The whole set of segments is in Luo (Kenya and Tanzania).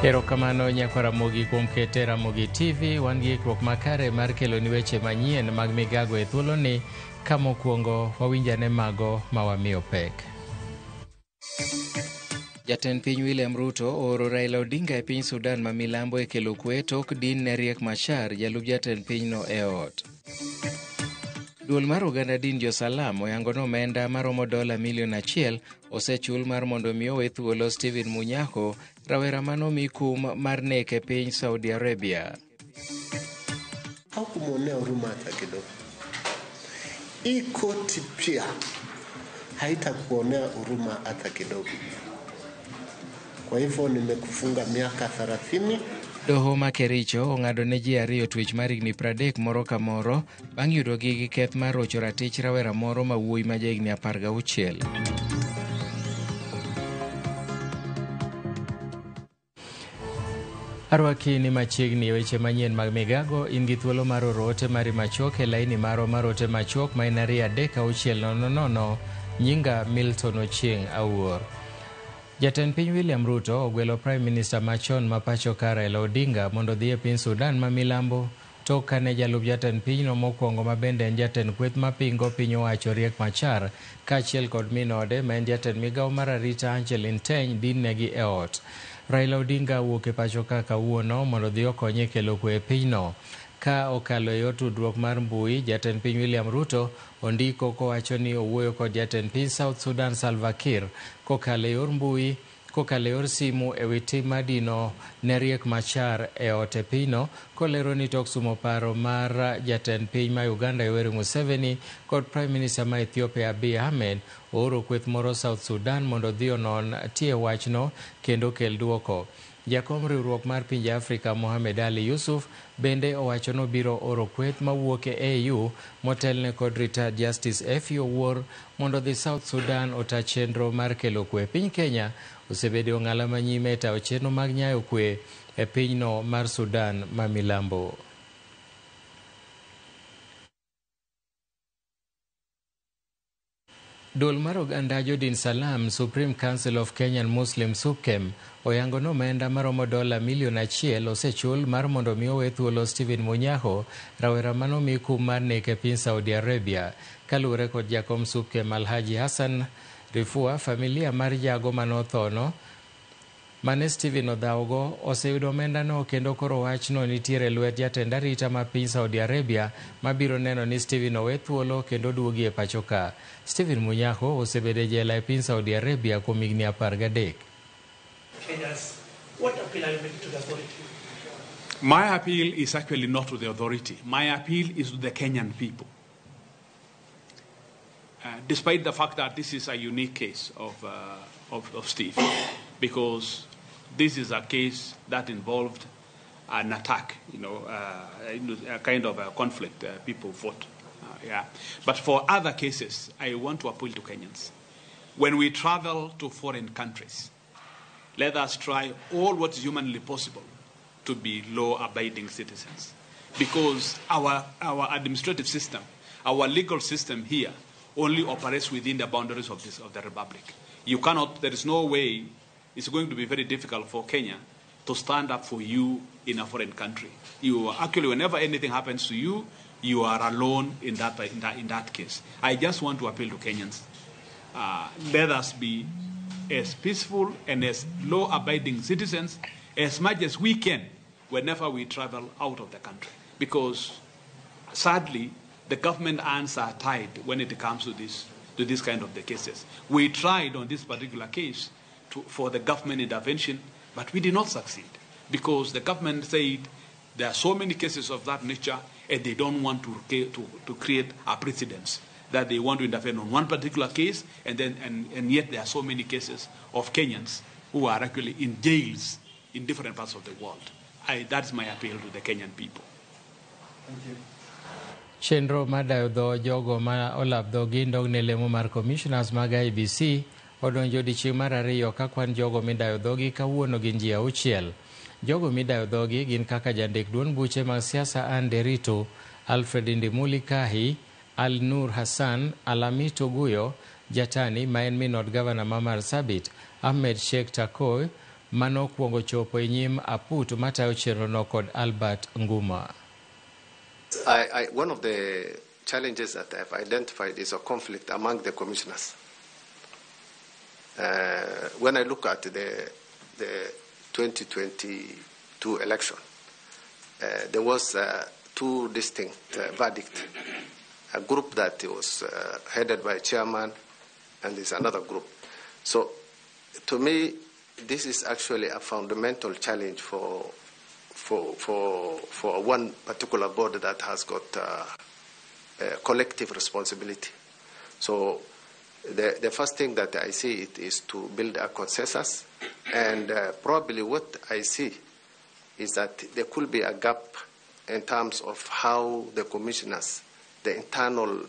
Erokamano nyakwa Ramogi kuom kete Ramogi TV. Wan gi ikruok makare mar keloni weche manyien mag migago e thuoloni ka mokwongo wawinjane mago ma wamiyo pek. Jatend piny William Ruto ooro Raila Odinga e piny Sudan ma milambo e kelo kwe tok din ne Riek Machar jalup jatend pinyno e ot. Duol mar oganda din jo-Salam oyango ni omenda maromo dola milion 1 osechul mar mondo mi owe thuolo Stephen Munyakho, rawera manomi kum mar nek e piny Saudi Arabia. Haukumuonea huruma hata kidogo. Hii koti pia haitakuonea huruma hata kidogo. Kwa hivyo nimekufunga miaka 30. Doho ma Kericho ong'ado ne ji ariyo twech mar higni 30 moro ka moro bang' yudogi gi keth mar rocho ratich rawera moro ma wuoyi ma jahigni 16. Arwaki ni machiegni e weche manyien mag migago. In gi thuolo mar oro ote mari machuok e laini marwa mar ote machuok ma en 23600. Nyinga Milton Ochieng' Awuor. Jatend piny William Ruto ogwelo Prime Minister machon ma pacho ka Raila Odinga mondo odhi e piny Sudan ma milambo tok kane jalup jatend pinyno mokwongo ma bende en jatend kweth mapingo piny owacho Riek Machar kaachiel kod min ode ma en jatend migawo mar arita Angeline Teny dinnegi e ot. Raila Odinga wuok e pacho ka kawuono mondo odhi okony e kelo kwe e pinyno. Ka okalo e yor tudruok mar mbui, jatend piny William Ruto ondiko kowacho ni owuoyo kod jatend piny South Sudan Salva Kiir kokalo e yor mbui kokalo e yor simu e wi tim mar dino ne Riek Machar e ot e pinyno, kolero ni tok sumo paro mar jatend piny ma Uganda Yoweri Museveni kod Prime Minister ma Ethiopia Abiy Ahmed, ooro kweth moro South Sudan mondo odhi onon tie wachno kendo kel duoko. Jakom riwruok mar pinje Afrika Mohamed Ali Yusuf bende owacho ni obiro oro kweth mawuok e AU motelne kod retired Justice Effie Owuor mondo odhi South Sudan ota chenro mar kelo kwe. Piny Kenya osebedo e ong'ala manyime e tayo chenro mag nyayo kwe e pinyno mar Sudan ma milambo. Duol mar oganda jodin Salam Supreme Council of Kenyan Muslim SUPKEM oyango ni omenda maromo dola milion 1 osechul mar mondo mi owe thuolo Stephen Munyaho, rawera manomi kum mar nek e piny Saudi Arabia. Kaluwore kod jakom SUPKEM Alhaji Hassan Rifua, familia mar jago manothono mane Stephen odhawgo oseyudo omendano kendo koro wachno nitiere lwet jatend arita ma piny Saudi Arabia mabiro neno ni Stephen owe thuolo kendo duogi e pacho ka. Stephen Munyaho osebedo e jela e piny Saudi Arabia kuom higni 13. Kenyans, what appeal are you making to the authority? My appeal is actually not to the authority. My appeal is to the Kenyan people. Despite the fact that this is a unique case of Steve, because this is a case that involved an attack, a kind of a conflict, people fought. But for other cases, I want to appeal to Kenyans. When we travel to foreign countries, let us try all what is humanly possible to be law-abiding citizens. Because our administrative system, our legal system here, only operates within the boundaries of the republic. You cannot, there is no way, it's going to be very difficult for Kenya to stand up for you in a foreign country. You actually, whenever anything happens to you, you are alone in that case. I just want to appeal to Kenyans. Let us be as peaceful and as law-abiding citizens as much as we can whenever we travel out of the country. Because sadly, the government hands are tied when it comes to this kind of the cases. We tried on this particular case for the government intervention, but we did not succeed because the government said there are so many cases of that nature and they don't want to create a precedence that they want to intervene on one particular case, and yet there are so many cases of Kenyans who are actually in jails in different parts of the world. That's my appeal to the Kenyan people. Thank you. Chenro mar dayo dho jogo ma olap dhogi ndogne lemo mar commissioners mag IEBC odonjo odiechieng' mar ariyo ka kwan jogo midayo dhogi kawuono gin ji 6. Jogo midayo dhogi gin kaka jandik duond buche mag siasa Anne Nderitu, Alfred Indimuli Kahi, Al Nur Hassan, Alamito Guyo, Jatani ma en min od gavana ma Marsabit, Ahmed Sheikh Takoi, Mano kuongo chopo e nyim aput matayo chenrono kod Albert Nguma. One of the challenges that I've identified is a conflict among the commissioners. When I look at the 2022 election, there was two distinct verdicts. A group that was headed by chairman, and there's another group. So, to me, this is actually a fundamental challenge for one particular board that has got collective responsibility. So the first thing that I see it is to build a consensus, and probably what I see is that there could be a gap in terms of how the commissioners, the internal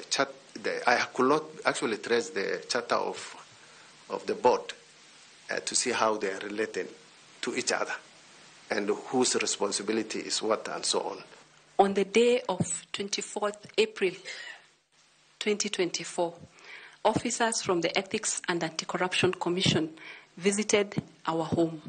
chat, I could not actually trace the charter of the board to see how they are relating to each other and whose responsibility is what and so on. On the day of 24th April 2024, officers from the Ethics and Anti-Corruption Commission visited our home.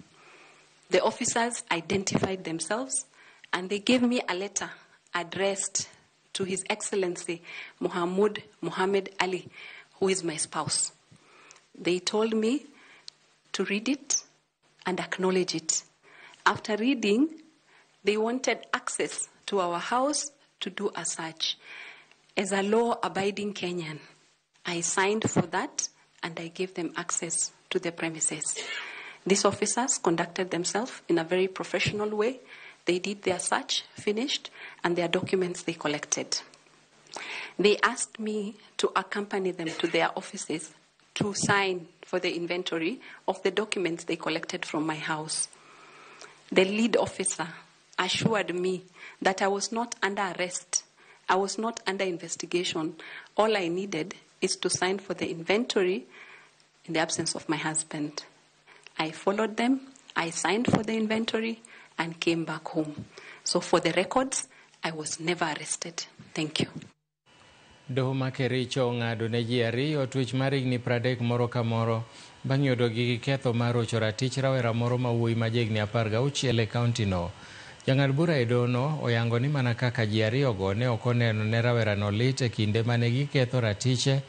The officers identified themselves and they gave me a letter addressed to His Excellency Mohamud Mohammed Ali, who is my spouse. They told me to read it and acknowledge it. After reading, they wanted access to our house to do a search. As a law abiding Kenyan, I signed for that and I gave them access to the premises. These officers conducted themselves in a very professional way. They did their search, finished, and their documents they collected. They asked me to accompany them to their offices to sign for the inventory of the documents they collected from my house. The lead officer assured me that I was not under arrest. I was not under investigation. All I needed is to sign for the inventory in the absence of my husband. I followed them, I signed for the inventory, and came back home. So, for the records, I was never arrested. Thank you. Doho ma Kericho ong'ado ne ji ariyo twech mar higni 30 moro ka moro bang' yudogi gi ketho mar rocho ratich rawera moro ma wuoyi ma jahigni 16 e kaunti no. Jang'ad bura e doho oyango ni mana kaka ji ariyogo ne ok oneno ne rawerano lit e kinde mane giketho ratiche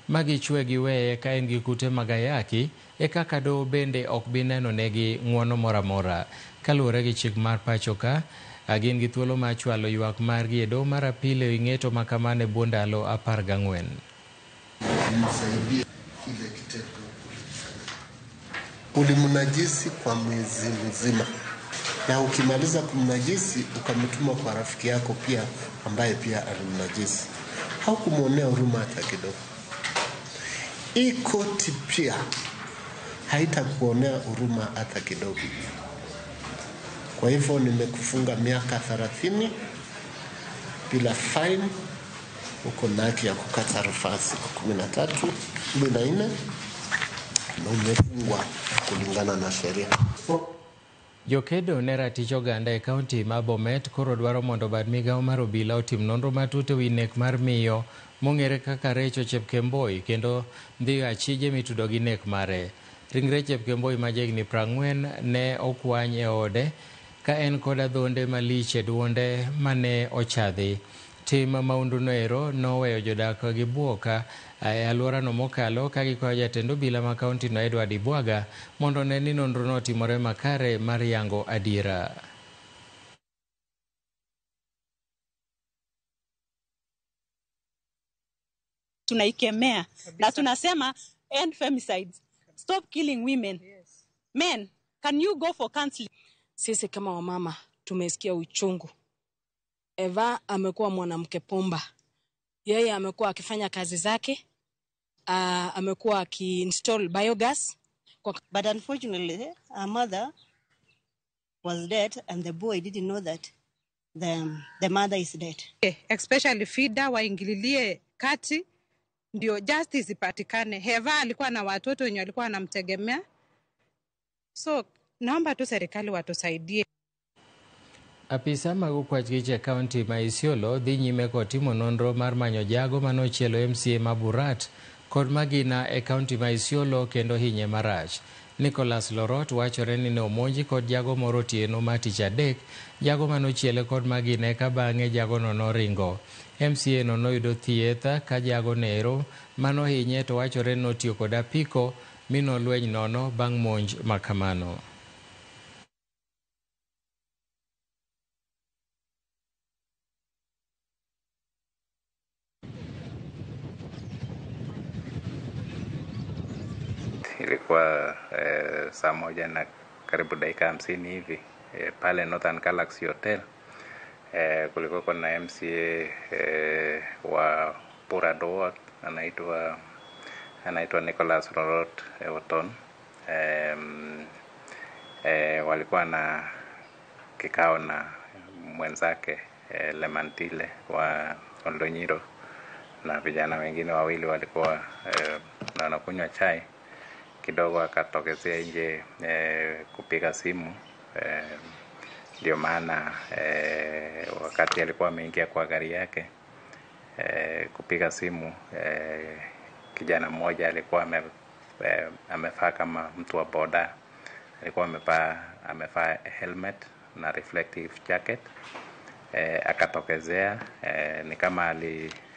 ma gichwe giweye ka en gi kute mag ayaki e kaka doho bende ok bi neno negi ng'uono moro amora. Kaluwore gi chik mar pacho ka, gin gi thuolo mar chwalo ywak margi e doho mar apil e ng'eto ma kamano e bwo ndalo 14. Nimsaidie ile kitendo ulimnajisi kwa mwezi mzima, na ukimaliza kumnajisi ukamtuma kwa rafiki yako pia ambaye pia alimnajisi, haukumwonea huruma hata kidogo. Hii koti pia haitakuonea huruma hata kidogo. Kwa hivyo nimekufunga miaka 30 bila fine. Uko na haki ya kukata rufaa siku 13, 14 na umefungwa kulingana na sheria. Jokedo ne ratich oganda e kaunti ma Bomet koro dwaro mondo bad migao mar obila otim nonro matut ewi nek mar miyo mong'ere kaka Recho Chepkemboi kendo dhiyo achije mitudo gi nek mare. Ringre Chepkemboi ma jahigni 40 ne okwany e ode ka en kod adhonde malich e duonde mane ochadhi. Tim mahundu ero noweyo jodak gi buok e alworano mokalo ka gikwayo jatend obila ma kaunti no Edward Ibwaga mondo one ni nonrono otimore makare mar yango adiera. Tunaikemea na tunasema end femicides. Stop killing women. Men, can you go for counseling? Sisi kama wamama tumesikia uchungu. Eva amekuwa mwanamke bomba. Yeye amekuwa akifanya kazi zake. Amekuwa akiinstall biogas. Kwa But unfortunately, her mother was dead and the boy didn't know that the mother is dead. Especially FIDA waingililie kati ndio justice ipatikane. Heva alikuwa na watoto wenye walikuwa wanamtegemea, so naomba tu serikali watusaidie. Apisa mag okwach kich e kaunti ma Isiolo dhi nyime kod timo nonro mar manyo jago manochielo MCA ma Burat kod magina e kaunti ma Isiolo kendo hinye marach. Nicholas Lorot wachore ni ne omonji kod jago moro otieno mar tich adek, jago manochiele kod magina eka bang'e jagono noringo. MCA no noyudo thieth ka jago nero manohinye to wachore ni notiyo kod apiko mi nolweny nono bang' monj makamano. Ilikuwa saa 1 na karibu dakika 50 hivi pale Northern Galaxy Hotel. Kulikuwa na MCA wa Puradoa anaitwa Nicholas Lorot Oton. Walikuwa na kikao na mwenzake Lemantile wa Oldonyiro na vijana wengine wawili walikuwa na wanakunywa chai. Kidogo akatokezea nje kupiga simu. Ndio maana wakati alikuwa ameingia kwa gari yake kupiga simu, kijana mmoja alikuwa amevaa kama mtu wa boda, alikuwa amevaa helmet na reflective jacket. Akatokezea ni kama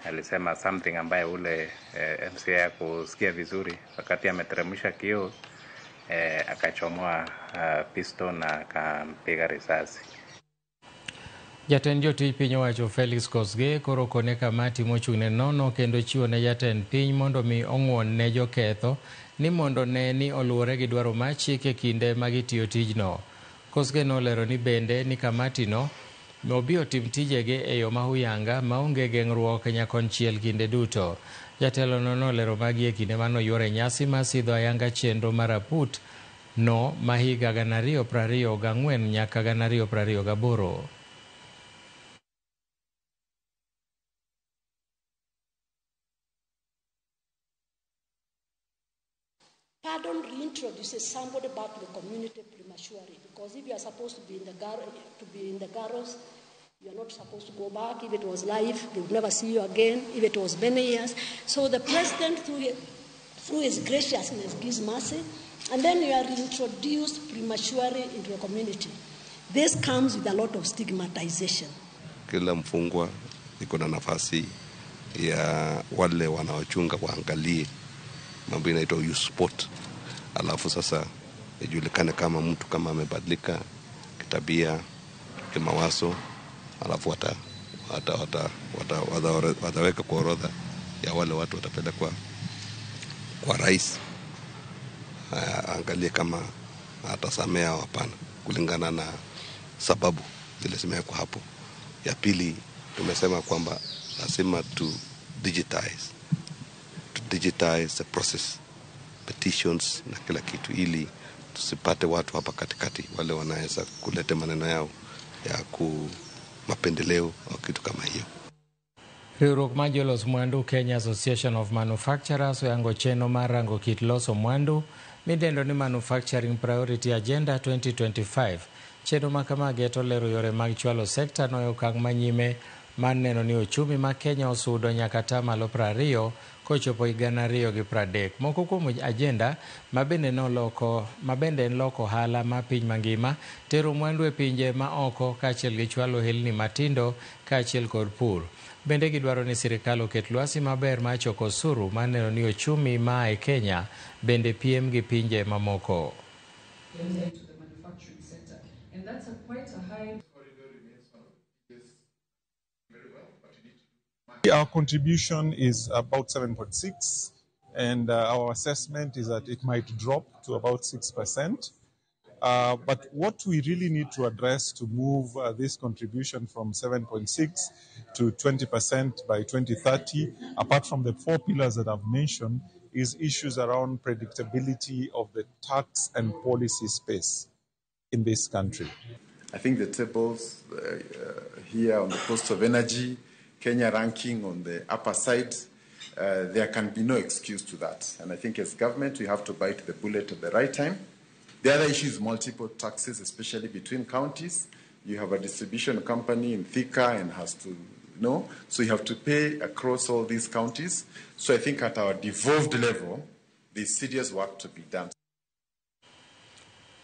alisema something ambaye ule MCA hakusikia vizuri. Wakati ameteremsha kioo, akachomoa pistol na akampiga risasi. Jatend jotij piny owacho Felix Kosgei koro okone kamati mochung' ne nono kendo chiwo ne jatend piny mondo mi ong'uon ne joketho ni mondo ne ni oluwore gi dwaro mar chik e kinde ma gitiyo tijno. Kosgei nolero ni bende ni kamati no obi otim tijege e yo ma huyanga maonge geng'ruok nyakonchiel kinde duto. Jatelo no nolero magi e kinde manoyuoro e nyasi mar sidho ayanga chenro mar aput no ma higa 2024 nyaka 2028. Pardon reintroduces somebody back to the community prematurely, because if you are supposed to be in the garrows, you are not supposed to go back. If it was life, they would never see you again. If it was many years. So the president, through his graciousness, gives mercy, and then you are reintroduced prematurely into a community. This comes with a lot of stigmatization. Kila mfungwa iko na nafasi ya wale wanaochunga waangalie mambo inaitwa you spot, alafu sasa ijulikane kama mtu kama amebadilika kitabia, kimawazo, alafu wataweka kwa orodha ya wale watu watapelekwa kwa rais angalie kama atasamea au hapana kulingana na sababu zile zimewekwa hapo. Ya pili, tumesema kwamba lazima tu digitize the process, petitions na kila kitu, ili tusipate watu hapa katikati wale wanaweza kuleta maneno yao ya mapendeleo au kitu kama hiyo. Riwruok mar jolos mwandu Kenya Association of Manufacturers oyango chenro mar rango kit loso mwandu midendo ni Manufacturing Priority Agenda 2025. Chenro ma kamagi to lero yore mag chwalo sekta no e okang' manyime mar neno ni ochumi ma Kenya osudo nyaka 20% kochopo higa 2030. Moko kuom agenda mabende en loko ohala ma piny mangima, tero mwandu e pinje ma oko kaachiel gi chwalo ohelni matindo kaachiel kod pur. Bende gidwaro ni sirikal oket lwasi maber mar choko osuru mar neno ni ochumi ma e Kenya bende piem gi pinje mamoko. Our contribution is about 7.6, and our assessment is that it might drop to about 6%. But what we really need to address to move this contribution from 7.6 to 20% by 2030, apart from the four pillars that I've mentioned, is issues around predictability of the tax and policy space in this country. I think the tables here on the cost of energy, Kenya ranking on the upper side, there can be no excuse to that. And I think as government, we have to bite the bullet at the right time. The other issue is multiple taxes, especially between counties. You have a distribution company in Thika and has to, you know, so you have to pay across all these counties. So I think at our devolved level, there's serious work to be done.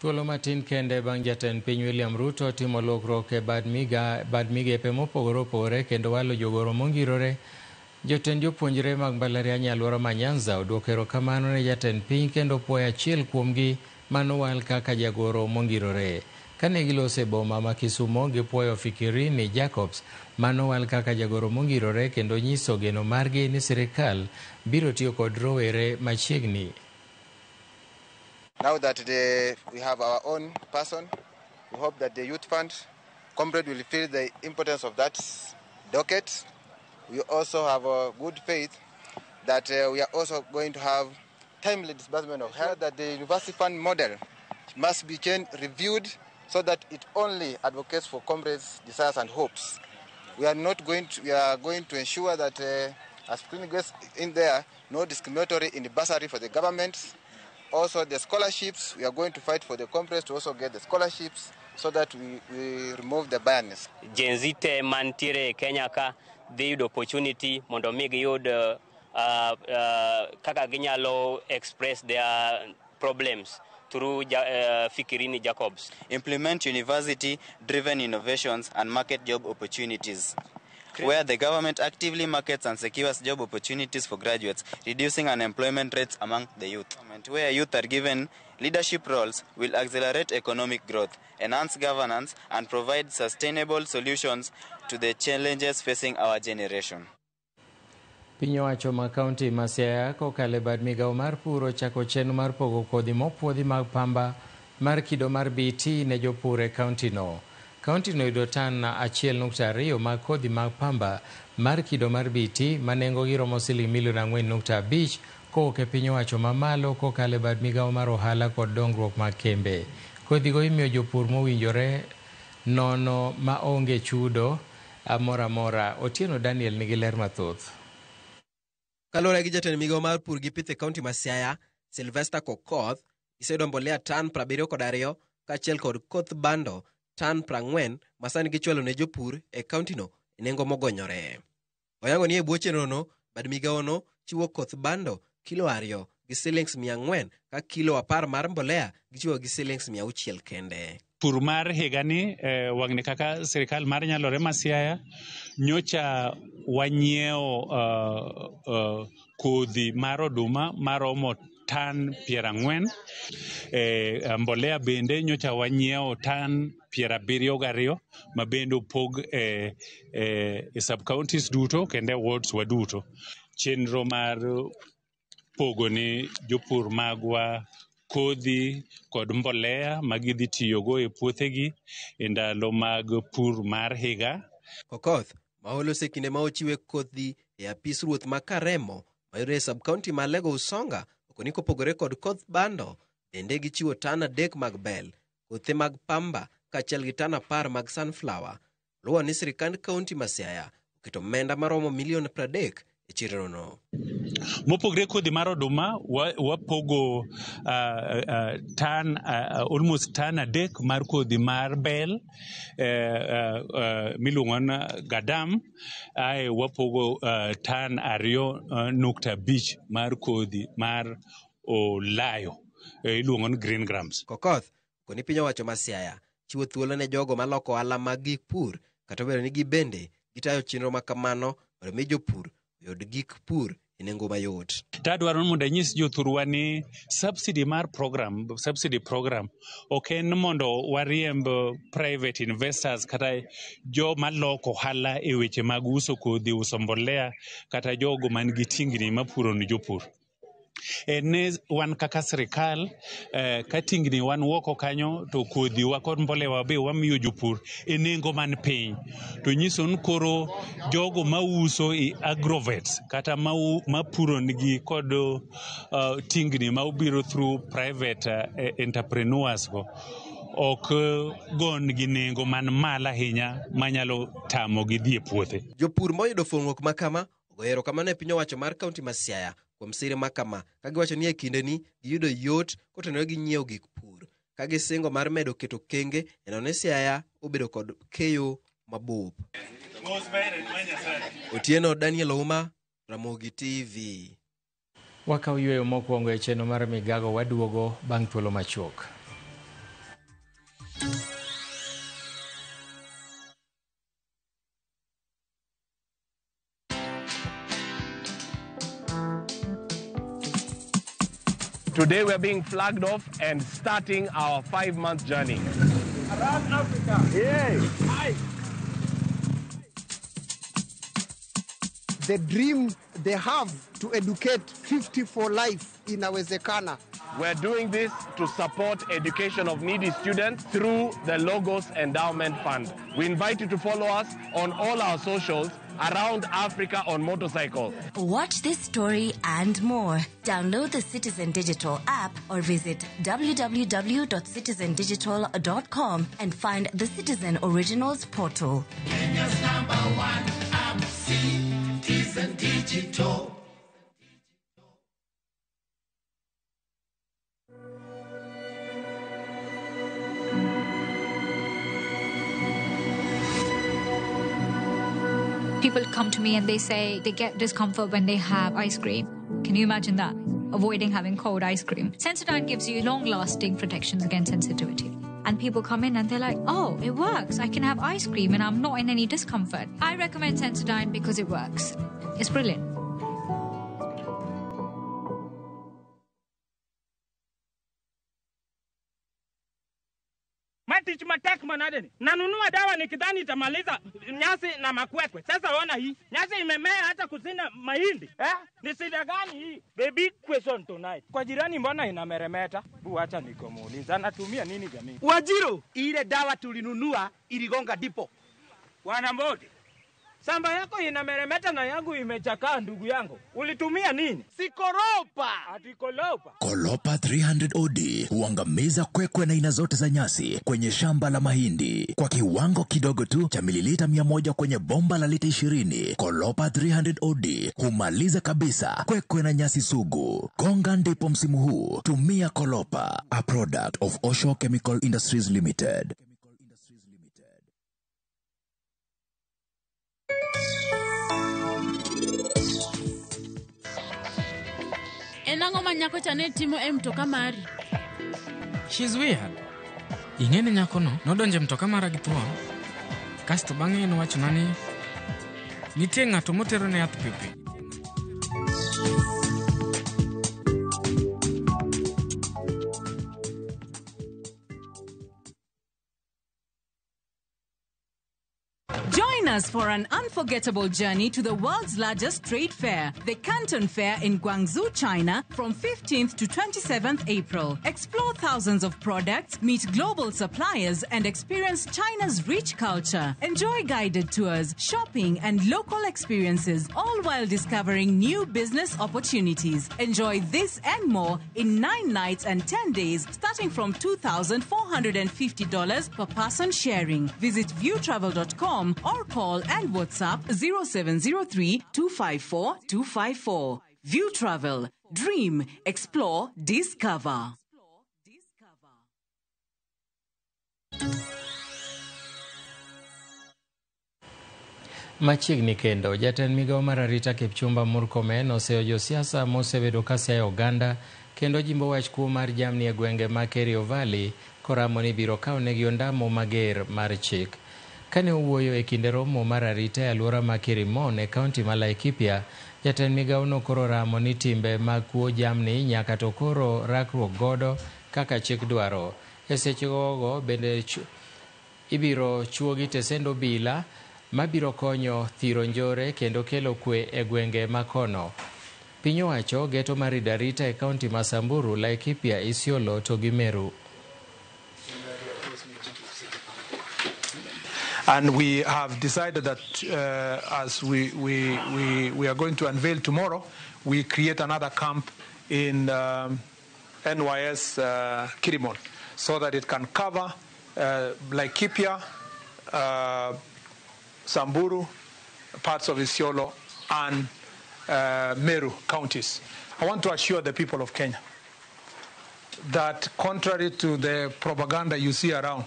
Thuolo matin kende bang' jatend piny William Ruto timo lokruok e bad migepe mopogore opogore kendo walo jogoro mongirore. Jotend jopuonjre mag mbalariany e alwora ma Nyanza oduoko erokamano ne jatend piny kendo puoyo achiel kuomgi manowal kaka jagoro mongirore. Kane giloso e boma ma Kisumo, gipuoyo Fikirini Jacobs manowal kaka jagoro mongirore kendo nyiso geno margi ni sirikal biro tiyo kod rowere machiegni. Now that we have our own person, we hope that the Youth Fund, comrade, will feel the importance of that docket. We also have a good faith that we are also going to have timely disbursement of help, that the University Fund model must be changed, reviewed, so that it only advocates for comrades' desires and hopes. We are not going to, we are going to ensure that as screening goes in there, no discriminatory in the bursary for the government. Also the scholarships, we are going to fight for the comrades to also get the scholarships so that we remove the bias. Gen Z te mantiere Kenya ka dhi yudo opportunity mondo mi giyud kaka ginyalo express their problems through Fikirini Jacobs. Implement university-driven innovations and market job opportunities, where the government actively markets and secures job opportunities for graduates, reducing unemployment rates among the youth. Where youth are given leadership roles will accelerate economic growth, enhance governance, and provide sustainable solutions to the challenges facing our generation. Piny owacho ma kaunti ma Siaya kokalo e bad migawo mar pur ochako chenro mar pogo kodhi mopuodhi mag pamba mar kido mar BT ne jopur e kaunti no. Kaunti no yudo tan 1.2 mag kodhi mag pamba mar kido mar BT ma nengogi romo siling milion 4.5 kowuok e piny owacho mamalo kokalo e bad migawo mar ohala kod dongruok mag kembe. Kodhigo imiyo jopur mowinjore nono ma onge chudo moro amora. Otieno Daniel nigi ler mathoth. Kaluwore gi jatend migawo mar pur gi pith e kaunti ma Siaya, Sylvester Kokoth, giseyudo mbolea tan 72 kaachiel kod koth bando tan 40 ma sani gichwalo ne jopur e kauntino e nengo mogonyore. Oyango ni e bwo chenrono, bad migawono chiwo koth bando kilo 2 gi silings 400 ka kilo 10 mar mbolea gichiwo gi silings 600 kende. Pur mar higani wang'ni kaka sirikal mar nyalore ma Siaya nyocha wanyiewo kodhi mar oduma maromo tan 40, mbolea bende nyocha wanyiewo tan 72 ma bende opog e sub counties duto kendo e wards wa duto. Chenro mar pogo ni jopur magwa kodhi kod mbolea ma gidhi tiyogo e puothegi e ndalo mag pur mar higa. Kokoth ma oloso e kinde ma ochiwe kodhi e apis ruoth ma Karemo mayudore e sub-county ma Alego Usonga okoni kopogore kod koth bando, bende gichiwo tan 3 mag bel, kothe mag pamba kaachiel gi tan 10 mag sunflower. Luwo ni sirikand kaunti ma Siaya oketo omenda maromo milion 30 e chenrono. Mopogre kodhi mar oduma, wapogo tan almost tan 3 mar kodhi mar bel miluongo ni gadam, ae wapogo tan 2.5 mar kodhi mar olayo iluongo ni green grams. Kokoth koni piny owacho ma Siaya chiwo thuolo ne jogo maloko ohala mag gik pur kata obedo ni gibende gitayo chenro ma kamano mondo mi jopur oyud gik pur e nengo mayot. Tadwaro mondo anyis jothurwa ni subsidy mar program, subsidy program ok en mondo wariemb private investors kata joma loko ohala e weche mag uso kodhi, uso mbolea kata jogo man gi tingni mapuro ne jopur. En wan kaka sirikal ka tingni wan woko kanyo to kodhi wa kod mbolea be wamiyo jopur e nengo man piny. To nyiso ni koro jogo mauso e agrovets kata mapuro nigi kod tingni ma obiro through private entrepreneurs go ok gon gi nengo man malo ahinya manyalo tamogi dhi e puothe. Jopur moyudo fweng'ruok ma kama ogoyo erokamano e piny owacho mar kaunti ma Siaya kuom sire ma kama ka giwacho ni e kindeni giyudo yot kotenore gi nyiewo gik pur, ka gisingo mar medo keto kenge e neno ni Siaya obedo kod keyo mabup. Otieno Daniel Ouma, Ramogi TV. Wakaw yweyo mokwongo e chenro mar migago, waduogo bang' thuolo machuok. Today we're being flagged off and starting our 5-month journey. Around Africa. Yay. Hi. The dream they have to educate 50 for life inawezekana. We're doing this to support education of needy students through the Logos Endowment Fund. We invite you to follow us on all our socials around Africa on motorcycle. Watch this story and more. Download the Citizen Digital app or visit www.citizendigital.com and find the Citizen Originals portal. Kenya's number one app, Citizen Digital. People come to me and they say they get discomfort when they have ice cream. Can you imagine that? Avoiding having cold ice cream. Sensodyne gives you long-lasting protections against sensitivity. And people come in and they're like, oh, it works. I can have ice cream and I'm not in any discomfort. I recommend Sensodyne because it works. It's brilliant. Matich matek manadeni. Nanunua dawa nikidhani itamaliza nyasi na makwekwe. Sasa ona hii. Nyasi imemea hata kusina mahindi. Eh? Ni shida gani hii? Baby question tonight. Kwa jirani mbona inameremeta? Bu acha nikomuuliza. Anatumia nini jamii? Wajiro, ile dawa tulinunua iligonga dipo. Wanambodi. Samba yako inameremeta na yangu imechakaa ndugu yangu. Ulitumia nini? Sikoropa. Ati kolopa. Kolopa 300 OD huangamiza kwekwe na aina zote za nyasi kwenye shamba la mahindi kwa kiwango kidogo tu cha mililita 100 kwenye bomba la lita 20. Kolopa 300 OD humaliza kabisa kwekwe na nyasi sugu. Gonga ndipo msimu huu. Tumia Kolopa, a product of Osho Chemical Industries Limited. En ang'o ma nyako cha ne timo e mtoka mari? She's weird. Ing'e ni nyakono nodonjo e mtoka mara gi thuon, kasto bang'e nowachona ni nitie ng'ato motero ne yath piyopiyo. Join us for an unforgettable journey to the world's largest trade fair, the Canton Fair in Guangzhou, China, from 15th to 27th April. Explore thousands of products, meet global suppliers, and experience China's rich culture. Enjoy guided tours, shopping, and local experiences, all while discovering new business opportunities. Enjoy this and more in 9 nights and 10 days, starting from $2,450 per person sharing. Visit viewtravel.com or call and WhatsApp 0703 254 254. View Travel. Dream, explore, discover. Machiegni kendo, jatend migawo mar arita Kipchumba Murkomen oseyo josiasa mosebedo ka siayo oganda kendo jimbo wach kuo mar jamni e gwenge ma Kerio Valley koramo ni biro kawo negi ondamo mager mar chik. Kane owuoyo e kinde romo mar arita e alwora ma Kirimon e kaunti ma Laikipia, jatend migawo no koro ramo ni timbe mag kuo jamni nyaka to koro rakruok godo kaka chik dwaro. E sechegogo bende ibiro chuogi tesend obila mabiro konyo thiro njore kendo kelo kwe e gwenge makono. Piny owacho geto mar arita e kaunti ma Samburu, Laikipia, Isiolo to gi Meru. And we have decided that as we are going to unveil tomorrow, we create another camp in NYS Kirimon, so that it can cover Laikipia, Samburu, parts of Isiolo, and Meru counties. I want to assure the people of Kenya that contrary to the propaganda you see around,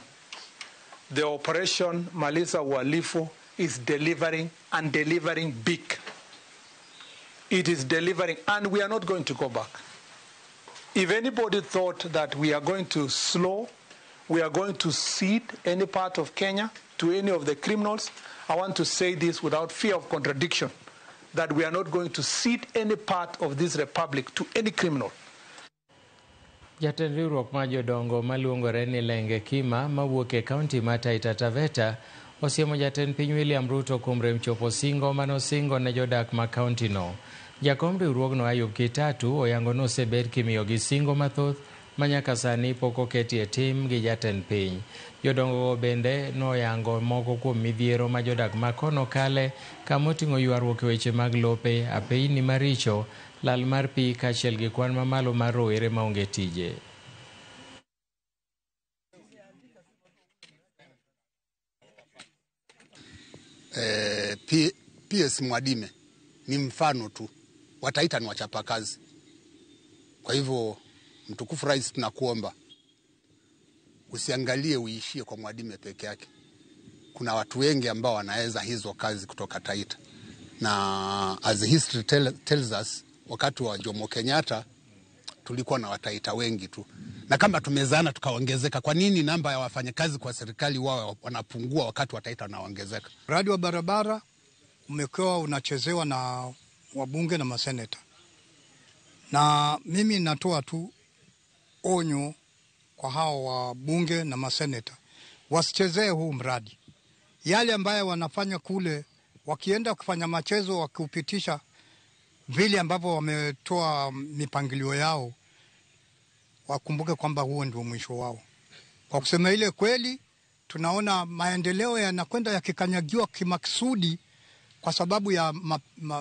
the operation Malisa Uhalifu is delivering and delivering big. It is delivering, and we are not going to go back. If anybody thought that we are going to slow, we are going to cede any part of Kenya to any of the criminals, I want to say this without fear of contradiction, that we are not going to cede any part of this republic to any criminal. Jatend riwruok mar jodongo maluongore ni Lenge Kima mawuok e kaunti ma Taita Taveta osiemo jatend piny William Ruto kuom rem chopo singo manosingo ne jodak ma kauntino. Jakom riwruogno Ayub Kitatu oyango ni osebed kimiyogi singo mathoth ma nyaka sani pok oketi e tim gi jatend piny. Jodongogo bende noyango moko kuom midhiero ma jodak ma kono kale kamoting'o ywaruok e weche mag lope, apeyni maricho, lal mar pi kaachiel gi kwan mamalo mar rowere maonge tije. PS Mwadime ni mfano tu, Wataita ni wachapakazi. Kwa hivyo mtukufu Rais, tunakuomba usiangalie uishie kwa Mwadime peke yake. Kuna watu wengi ambao wanaweza hizo kazi kutoka Taita, na as history tells us, wakati wa Jomo Kenyatta tulikuwa na Wataita wengi tu, na kama tumezana tukaongezeka, kwa nini namba ya wafanyakazi kwa serikali wao wanapungua wakati Wataita wanaongezeka? Mradi wa barabara umekuwa unachezewa na wabunge na maseneta, na mimi natoa tu onyo kwa hao wabunge na maseneta wasichezee huu mradi. Yale ambayo wanafanya kule, wakienda kufanya machezo, wakiupitisha vile ambavyo wametoa mipangilio yao, wakumbuke kwamba huo ndio mwisho wao. Kwa kusema ile kweli, tunaona maendeleo yanakwenda yakikanyagiwa kimakusudi kwa sababu ya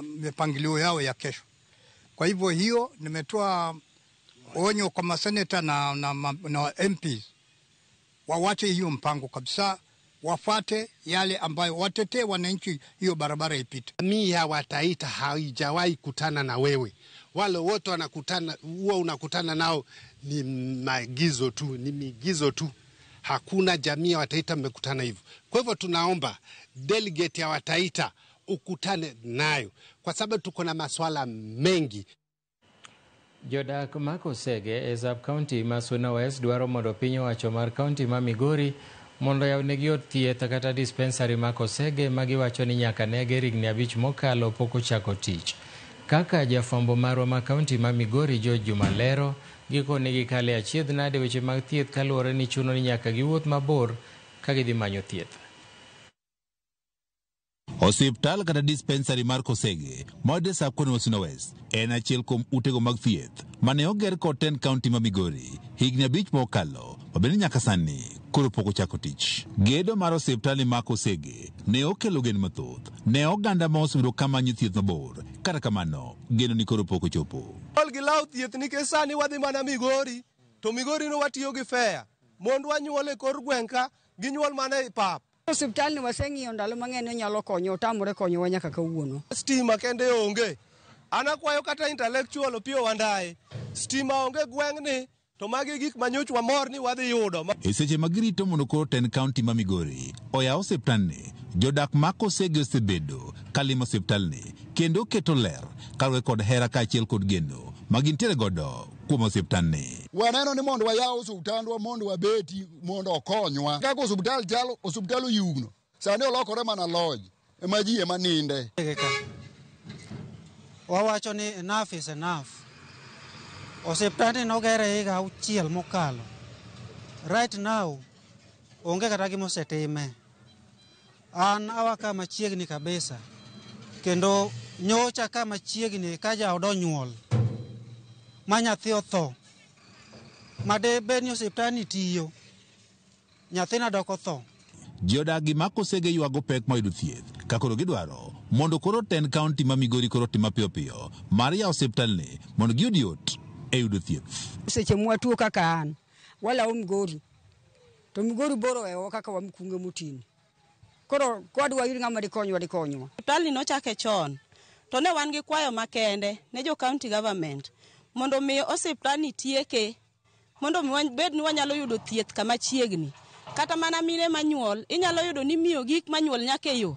mipangilio yao ya kesho. Kwa hivyo hiyo nimetoa onyo kwa maseneta na MPs wawache hiyo mpango kabisa, wafate yale ambayo watetee wananchi, hiyo barabara ipite. Jamii ya Wataita haijawahi kutana na wewe. Wale wote wanakutana, huwa unakutana nao ni maagizo tu, ni miigizo tu. Hakuna jamii ya Wataita mmekutana hivyo. Kwa hivyo tunaomba delegate ya Wataita ukutane nayo, kwa sababu tuko na maswala mengi. Jodak ma Kosege e sub county ma Suna West dwaro mondo piny owacho mar county ma Migori mondo oyawnegi od thieth kata dispensary ma Kosege ma giwacho ni nyaka ne ger higni 5 mokalo pok ochako tich. Kaka jafwambo marwa ma county ma Migori George Juma lero, gikone gikale achiedh nade weche mag thieth kaluwore ni chuno ni nyaka giwuoth mabor ka gidhi manyo thieth. Osiptal kata dispensary mar Kosege mayudore sub county ma Suna West en achiel kuom utego mag thieth mane oger kod tend county ma Migori higni 5 mokalo, mabende nyaka sani koro pok ochako tich. Gedo mar osiptal ma Kosege ne okelo geno mathoth ne oganda ma osebedo ka manyo thieth mabor. Kata kamano, geno ni koro pok ochopo. Ol gi law thieth nikech sani wadhi mana Migori, to Migori no watiyo gi fea. Mond wanyuol e kor gweng' ka, ginyuol mana e pap. Osiptal ni waseng'iyo ndalo mang'eny ni onyalo konyo, otamore konyowa nyaka kawuono. Stima kende onge. An akwayo kata intellectual Opiyo Wandayi, stima onge gweng'ni, to magi gik manyoch wamor ni wadhi yudo. E seche ma girito mondo koro tend county ma Migori oyaw osiptalni, jodak ma Kosege osebedo kalimo osiptalni kendo keto ler kaluwore kod hera kaachiel kod geno ma gintiere godo kuom osiptalni. Waneno ni mondo wayaw osiptandwa mondo wabeti mondo okonywa. Kaka osiptal chalo, osiptal oyugno. Sani olokore mana lodge ema ji ema ninde. Wawacho ni enough is enough. Osiptandni nogere higa 6 mokalo. Right now onge kata gima osetime. An awa ka machiegni kabisa, kendo nyocha ka machiegni ka jaoda onyuol ma nyathi otho, ma de bed ni osiptandni tiyo, nyathina dok otho. Jodak gi ma Kosege ywago pek mar yudo thieth ka koro gidwaro mondo koro tend county ma Migori koro tim mapiyo piyo mar yawo osiptalni mondo giyud yot e yudo thieth. Seche mwatuo kaka an, walawo Migori, to Migori bor owewa kaka wamkunge motini. Koro kwadwa yud ng'ama dikonywa dikonywa. Osiptalni nochake chon, to ne wan gi kwayo makende ne jo county government mondo mi osiptalni tieke, mondo mi wabed ni wanyalo yudo thieth kama chiegni. Kata mana mine manyuol, inyalo yudo ni miyo gik manyuol nyaka e yo,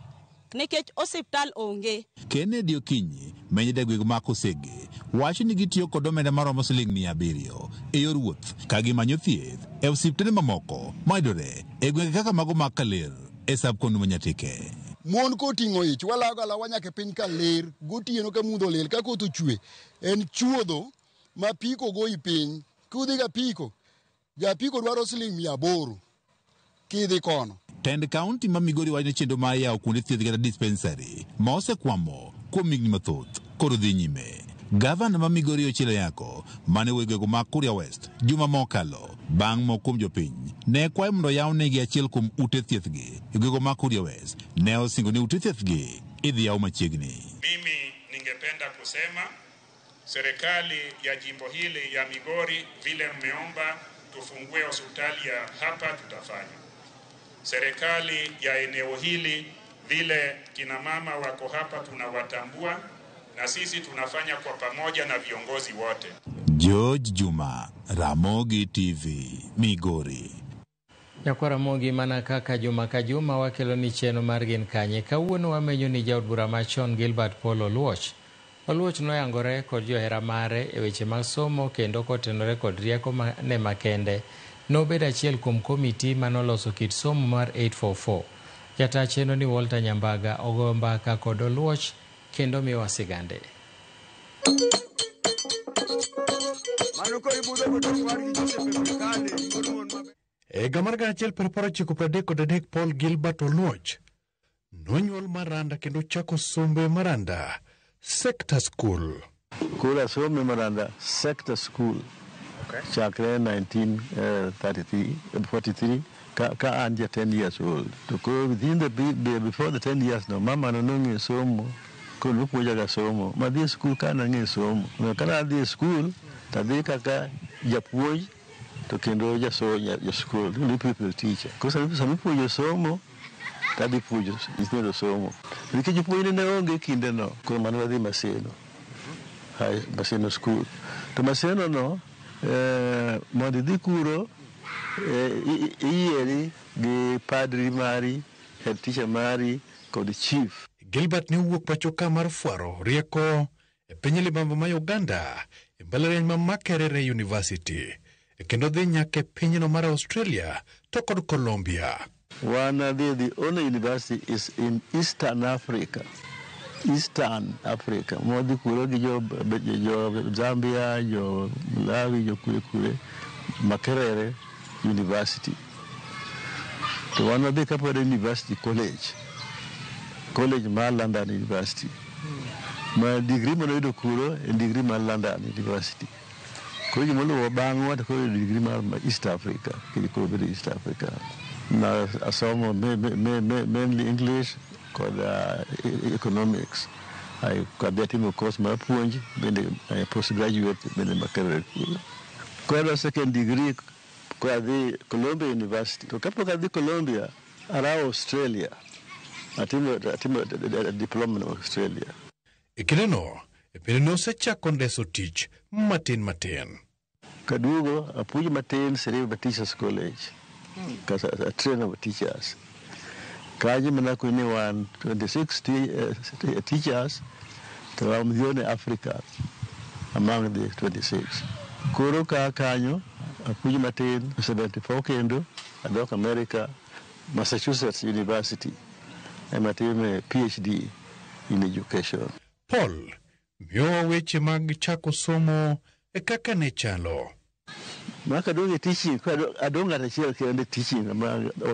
nikech osiptal onge. Kennedy Okinyi menyo gweng' ma Kosege wacho ni gitiyo kod omenda maromo siling 700 e yor wuoth ka gimanyo thieth e osiptende mamoko mayudore e gwenge kaka mago mag Kaler e sub county ma Nyatike. Mon koting'o ich walago alawa nyaka e piny Kaler gotieno ka mudho olil ka koth ochwe en chuodho ma pi kogoyi piny Kudhi ga apiko, japiko dwaro siling 800 kidhi kono. Tend kaunti ma Migori wacho ni chenro mar yawo kuonde thieth kata dispensary ma osekwamo kuom higni mathoth koro dhi nyime. Gavana ma Migori Ochilo Ayako mane owuoyo e gwenge mag Kuria West juma mokalo bang' moko kuom jopiny ne kwayo mondo oyawnegi achiel kuom ute thiethgi e gwenge mag Kuria West ne osingo ni ute thiethgi idhi yaw machiegni. Mimi ningependa kusema serikali ya jimbo hili ya Migori, vile mmeomba tufungue hospitali ya hapa, tutafanya. Serikali ya eneo hili, vile kina mama wako hapa tunawatambua, na sisi tunafanya kwa pamoja na viongozi wote. George Juma, Ramogi TV, Migori. Nyakwar Ramogi, mana kaka juma ka juma wakelo ni chenro mar Gin Kanye. Kawuono wamenyo ni jaod bura machon Gilbert Paul Oluoch. Oluoch noyangore kod johera mare e weche mag somo kendo kotenore kod rieko ne makende. Nobedo achiel kuom komiti manoloso kit somo mar 844. Jata chenro ni Walter Nyambaga ogoyo mbaka kod Oluoch kendo miyowa sigande. E higa mar 1933 Paul Gilbert Oluoch nonyuol Maranda kendo chako sombe Maranda Sector School. Koro asome Maranda Sector School chakre 1943 ka an ja 10 years old. To koro within the before the 10 years no mama no nong'eyo somo, koro nopuonjaga somo. Madhi e skul ka nang'eyo somo. Ka adhi e skul tadhi kaka japuonj to kendo ja school, ni pupil teacher. Koro sama ipuonjo somo tadhi puonjo nyithindo somo. Nikech jopuonj ne onge kindeno, koro mano wadhi Maseno. Maseno school. To Maseno no, mondo idhi kuro, iyieri gi padri mari, head teacher mari, kod chief. Gilbert ne owuok pacho ka mar fwaro rieko e piny libamba ma Uganda e mbalariany ma Makerere University kendo dhi nyaka e pinyno mar Australia to kod Colombia. One the only university is in Eastern Africa. Eastern Africa. Modhi kuro gi jo Zambia, jo Malawi, jo kure kure, Makerere University. To wan wadhi kapod University College. College mar London University. Ma degree manoyudo kuro en degree mar London University. Koro gimoluwo bang'wa to koro degree mar East Africa, kendo koro bedo East Africa. Na asomo mainly English kod economics. Kadhi atimo course mar puonj bende postgraduate bende Makerere kuro. Koro second degree koro adhi Columbia University. To kapok adhi Columbia, arawo Australia. Atimo diploma in Australia. E kindeno, bende nosechako ndeso tich matin matin. Kaduogo apuonjo matin Seriba Teachers College. Because I train our teachers. Kanyo mana kuni wan 26 teachers to I'm the only African among the 26. Koro ka kanyo apuonjo matin 74 kendo adok America, Massachusetts University. Ema atime PhD in education. Paul miyowa weche mag chako somo e kaka ne chalo. Maka adong' e teaching, adong' ng'at achiel kende teaching of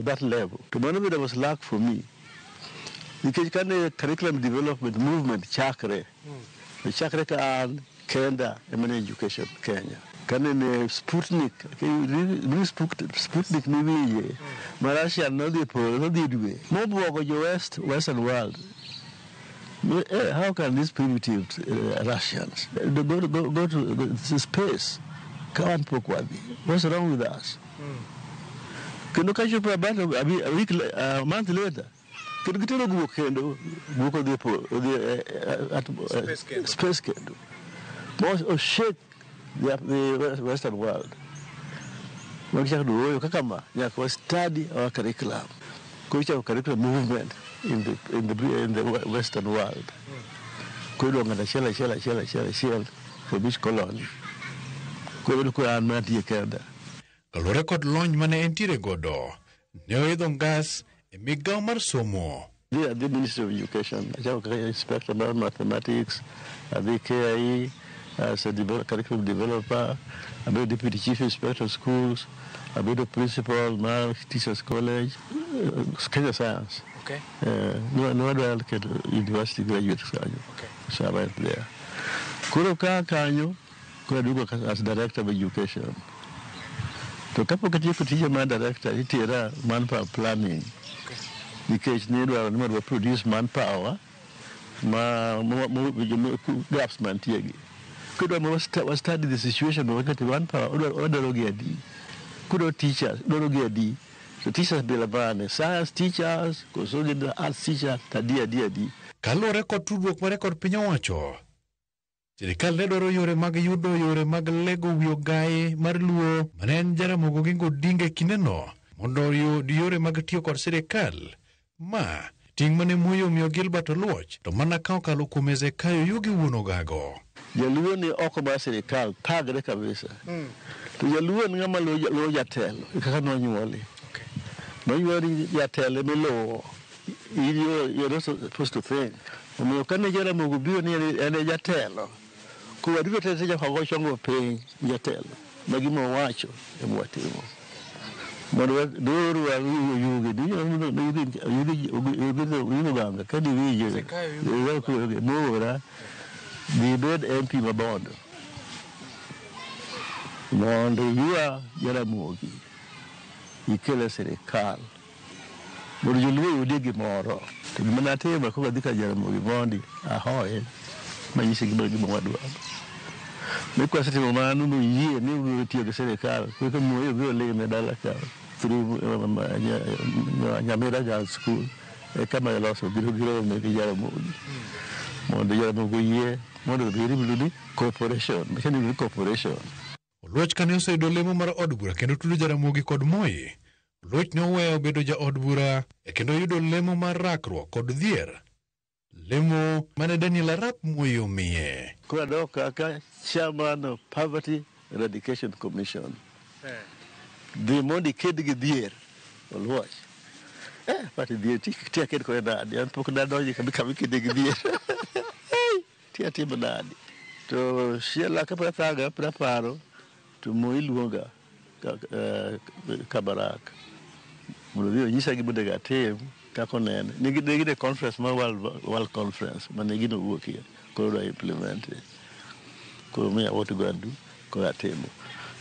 that level. To mano bende was luck for me. Nikech kane curriculum development movement chakre, to chakre ka an kenda ema ne education Kenya. Kane ne Sputnik, Sputnik niwinje, ma Russia nodhi e polo, nodhi e dwe. Mobuogo jo Western world. How can these primitive Russians go to space? Kawan pok wadhi. What's wrong with us? Kendo kachopo about a week, a month later, kendo gitero guok kendo, guok odhi e space kendo. Mo shake the Western world. Magichako duoyo kaka ma, nyaka wa study our curriculum. Koro ichako curriculum movement in the Western world. Koro iluongo ng'ato achiel achiel achiel achiel achiel e beach colony. Koro koro an mantie kenda. Kaluwore kod lony mane entiere godo, ne oidho ngas e migawo mar somo. Adhi Ministry of Education, achako kaka inspector mar mathematics, adhi KIE, as a curriculum developer, abedo deputy chief inspector of schools, abedo principal mar teachers college, Kenya Science. Okay. No adwaro keto university graduates kanyo. So I went there. Koro ka kanyo, koro aduogo as director of education. To kapok atieko tija mar director, itera manpower planning. Nikech ne idwaro ni mondo wa produce manpower ma gaps mantie gi. Kidwa ma wa study the situation wakati manpower wadwaro gi adi. Kudwa teachers, dwaro gi adi. So teachers bila bane, science teachers, koso gin arts teachers, adi adi adi. Kaluwore kod tudruok mare kod piny owacho, sirikal ne dwaro yore mag yudo yore mag lego wi ogaye mar Luo mane en Jaramogi Oginga Odinga e kindeno mondo oyud yore mag tiyo kod sirikal. Ma ting' mane Moi omiyo Gilbert Oluoch to mana ka okalo kuom Hezekiah Oyugi wuon Ogago. Jaluo ni oko mar sirikal thagre kabisa. To jaluo en ng'ama luwo jatelo kaka nonyuoli. Nonyuoli jatelo miluwo. You're not supposed to think. Omiyo kane Jaramogi obiro ni en e jatelo, koro waduto te nyaka go chongo piny jatelo. Ma gima owacho ema watimo. Mondo dwaro Oyugi, Oyugi Oganga, ka diwinjo, noora dhi ibed MP ma Bondo. Mondo iywa Jaramogi ikel e sirikal. Mondo joluo oyudie gimoro. To gima natimo koro adhi ka Jaramogi mondi ahoye manyise gima wadwaro. Mi kwasetimo mano noyie ni obiro tiyo gi sirikal. Koro Moi obiro lime dala ka through Nyamira Girls School. Eka ma loso biro rome gi Jaramogi. Mondo Jaramogi oyie mondo obed ni corporation. Machani ni corporation. Oluoch kane oseyudo lemo mar od bura kendo tudo Jaramogi kod Moi, Oluoch ne oweyo bedo ja od bura e kendo yudo lemo mar rakruok kod dhier. Lemo mane Daniel Arap Moi omiye. Koro adok kaka chairman of Poverty Eradication Commission. Dhi mondo iked gi dhier, Oluoch. But dhier ti aked kode nade? An pok nadonjo kama ikede gi dhier. Ti atimo nade? To chielo kapod athaga, pod aparo, to Moi luonga Kabarak. Mondo odhi onyisa gima onego atim kaka onene. Ne gin e conference mar World Conference mane gino owuokie, koro odwa implement. Koro miya what to go and do, koro atimo.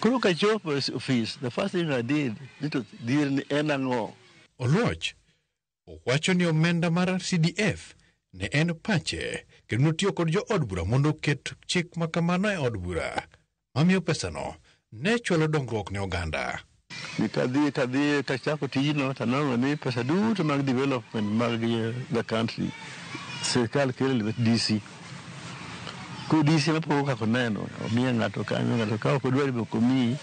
Koro kachopo e office, the first thing I did, ni to dhier ni en ang'o? Oluoch owacho ni omenda mar CDF ne en pache kendo notiyo kod jo od bura mondo oket chik ma kamano e od bura mamiyo pesano ne chwalo dongruok ne oganda. Kadhi kachako tijno to anwang'o ni pesa duto mag development mag the country sirikal kelo e lwet DC. Koro DC mapogo kaka oneno, omiyo ng'ato ka, omiyo ng'ato ka, ok odwar be ok omiyi.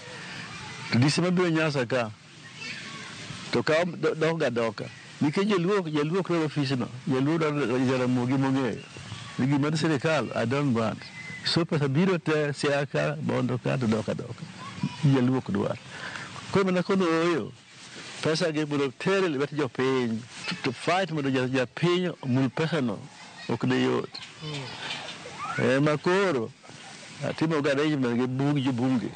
To DC mabiro Nyasa ka, to kawo dok ga doka. Nikech jaluo ok dwar ofisno, jaluo dwaro Jaramogi mong'eyo. Ni gima sirikal, I don't want. So pesa biro te Siaya ka, Bondo ka, to dok adoka. Jaluo ok dwar. Koro mana kono ooyo, pesa gi mondo ter e lwet jopiny, to fight mondo japiny omul pesano ok ne yot. Ema koro atimo ga arrangement gi bug jobunge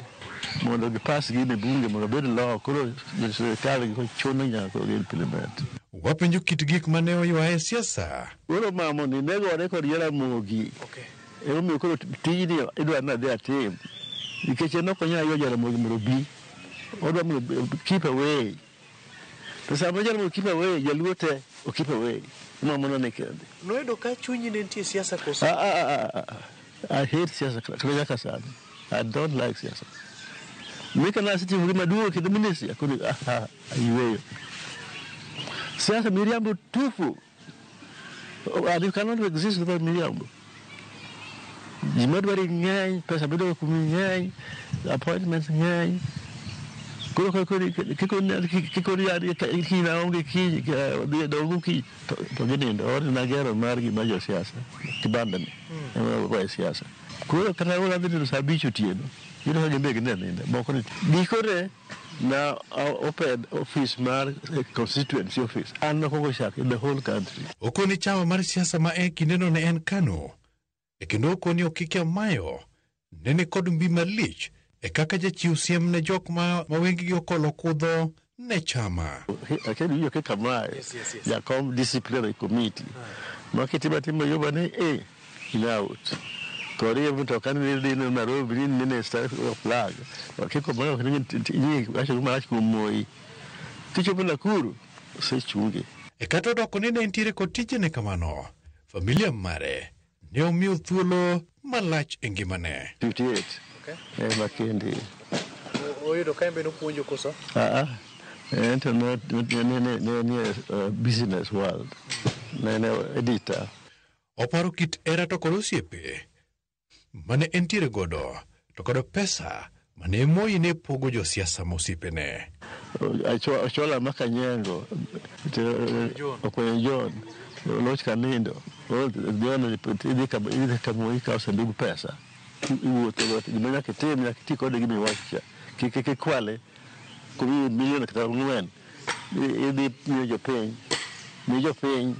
mondo gipas gini e bunge mondo obed law, koro sirikal gi chuno nyaka koro gi implement. Wapenjo kit gik mane oywaye e siasa. Koro mamo ni ne gore kod Jaramogi. Emomiyo koro tijni idwaro ni adhi atim. Nikech en ok onyal ywa Jaramogi mondo obi. Odwa mondo keep away. To sama Jaramogi keep away, jaluo te o keep away. Mamo no ni kende. Noyudo ka chunyi ne nitie siasa koso? I hate siasa kata nyaka sani. I don't like siasa. Mika nasetimo gima duong' kendo ministry, koro ayweyo. Siasa miriambo tupu. And you cannot exist without miriambo. Ji madwari ng'eny, pesa midwaro kuomi ng'eny, appointments ng'eny. Koro kikoni kiny aonge kiny, dhi dongo kiny, to ginindo. Od nagero margi mar josiasa, kibanda ni, ema wae siasa. Koro kata ora dhi nindo saa 5 otieno, iyudo ka gin be ginindo aninda. Moko ni gikone na open office mar constituency office. An nakwongo chako in the whole country. Okoni chama mar siasa ma e kindeno ne en KANU, e kendo okoni Okiki Amayo ne ni kod mbi malich e kaka jachiw siem ne jok ma wengegi okolo kudho ne chama. Akedo winjo kaka mae jakom disciplinary committee ma kitimo timo yoba ni e in out. Kori mtoka ni dhi Nairobi ni minister of flag. Kiko mano ni wacho marach kuom Moi. Kichopo Nakuru osechunge. E kata odoko ni ne entiere kod tijene kamano, familia mare ne omiyo thuolo malach e ngimane. 58. Okay. Makendi. Oyudo ka en be nopuonjo koso? Ento ne business world. Ne editor. Oparo kit hera to kod osiepe mane entiere godo to kod pesa mane Moi ne pogo josiasa mosiepene. Achola Makanyengo, Okwenyo John, Loch Kanindo, idhi ka Moi ikawo sandug pesa, iwuotho gima nyaka itim, nyaka iti kode gima iwacho cha. Kik ikwale, kumiyi milion kata 4, idhi miyo jopiny, mi jopiny.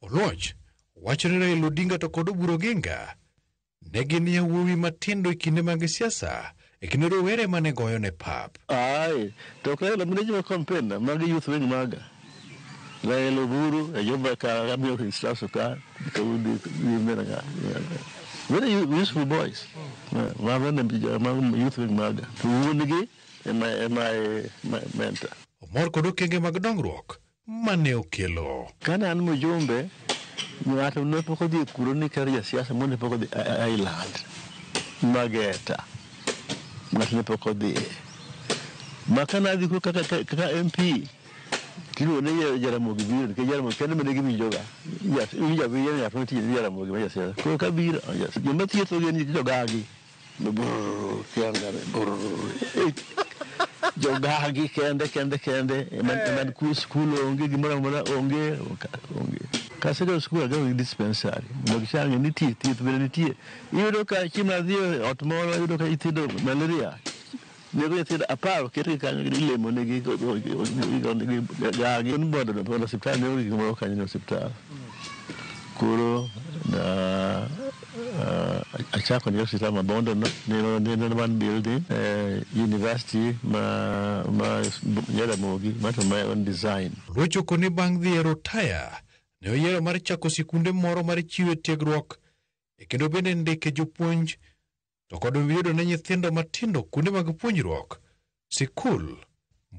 Oluoch wacho ni Raila Odinga to kod Oburu Oginga ne gin yawuowi matindo e kinde mag siasa e kinde rowere mane goyo ne pap. Ai, to ok Raila mane jiwo campaign na, magi youth wing maga. Raila Oburu, e jomba ka amiyo instruction ka, very useful boys. Mago youth wing maga. To wuon-gi ema mentor. Omor kod okenge mag dongruok mane okelo. Kane an mjumbe, ng'ato ne pok odhi kuro ni kar jasiasa mo ne pok odhi Island Mageta. Ng'ato ne pok odhi. Ma kane adhi kuro kaka MP, tiluongo ni Jaramogi biro, nikech Jaramogi kende mane giwinjoga. Iwinjo awinja ni ng'at mantie ni Jaramogi ma jasiasa. Koro kabiro, joma thietho gin jogagi. Brrr, jogagi kende. Eman skul onge, gimoro amora onge. Kasegero skul agero gi dispensary mondo gichang nitie thieth bende nitie. Iyudo ka chieng' madhi e ot moro, iyudo ka nyithindo malaria nego nyithindo 10 oketgi kanyo ilemonegi gagi. Bondo osiptal ne onge gimoro kanyo ne osiptal. Koro na achako ni osiptal ma Bondo no, ne one building, university ma Jaramogi, mato my own design. Oluoch okone bang' dhi e rotaya ne oyiero mar chako sikunde moro mar chiwo tiegruok e kendo bende ndike jopuonj to kod yudo ne nyithindo matindo kuonde mag puonjruok sikul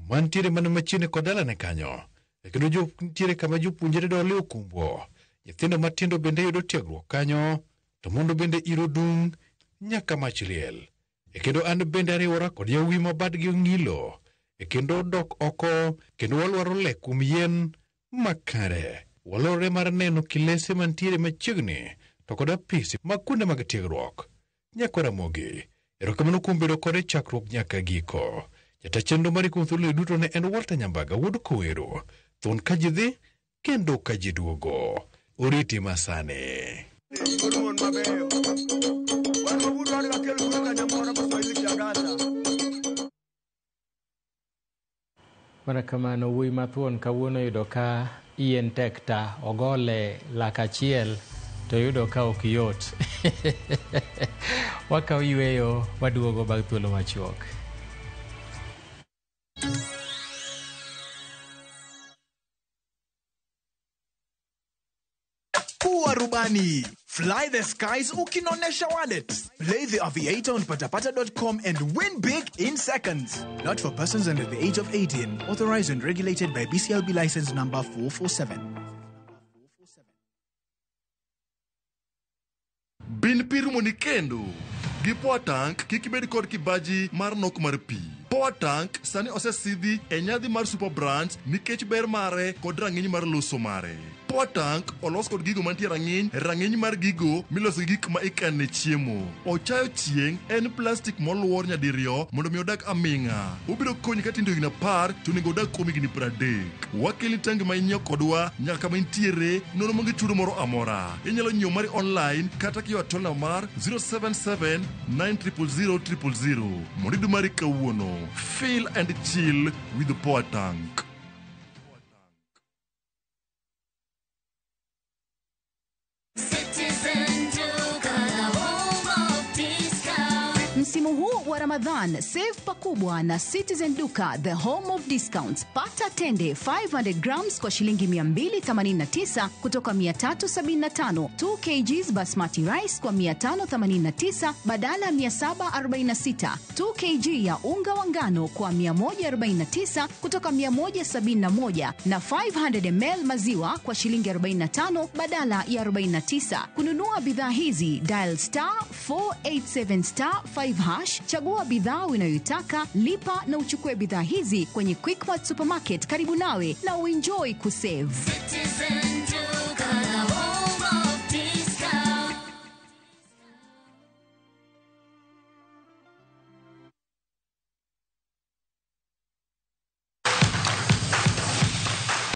mantiere mana machiegni kod dalane kanyo e kendo nitiere kama jopuonjre dole okumbo. Nyithindo matindo bende yudo tiegruok kanyo to mondo bende iro dung' nyaka mach liel. E kendo an bende ariwora kod yawuowi ma badgi ong'ilo e kendo dok oko kendo walwaro le kuom yien makare. Walore mar neno kilese mantiere machiegni to kod apisi mag kuonde mag tiegruok. Nyakwar Ramogi, erokamano kuom bedo kode chakruok nyaka giko. Jata chenro mari kuom thuolo duto ne en Walter Nyambaga wuod Kowero. Thuon ka ji dhi kendo ka ji duogo. Oriti masani. Mana kamano wuoyi mathuon kawuono yudo ka yien tek ta ogole lak achiel to yudo ka ok yot. Wakaw yweyo waduogo bang' thuolo machuok. Kuwa rubani. Fly the skies ukinonesha wallet. Play the Aviator on patapata.com and win big in seconds. Not for persons under the age of 18. Authorized and regulated by BCLB license number 447. Bin pi rumo ni kendo. Gi Power Tank kik ibed kod kibaji mar nok mar pi. Power Tank sani osesidhi e nyadhi mar Super Brands nikech ber mare kod rang'iny mar loso mare. Power Tank olos kod gigo mantie rang'iny mar gigo miloso gi gik ma ikane chiemo. Ochayo chieng' en plastik moluor nyadiriyo mondo mi odag aming'a. Obiro konyi ka tindo higni 10 to onego odag kuom higni 30. Wakelni tangi ma inyiewo kodwa nyaka kama intiere nono maonge chudo moro amora. Inyalo nyiewo mari online kata kiyo tola mar 077 900 000 mondo iyud mari kawuono. Feel and chill with the Power Tank. Citizen Duka, the home of discount. Ramadhan, save pakubwa na Citizen Duka, the home of discounts. Pata tende 500 grams kwa shilingi 289 kutoka 375, 2 kgs basmati rice kwa 589 badala ya 746, 2 kg ya unga wa ngano kwa 149 kutoka 171 na 500 ml maziwa kwa shilingi 45 badala ya 49. Kununua bidhaa hizi dial star 487 star 5 hash, chagua bidhaa unayoitaka, lipa na uchukue bidhaa hizi kwenye Quickmart Supermarket karibu nawe na uenjoy kusave. Citizen.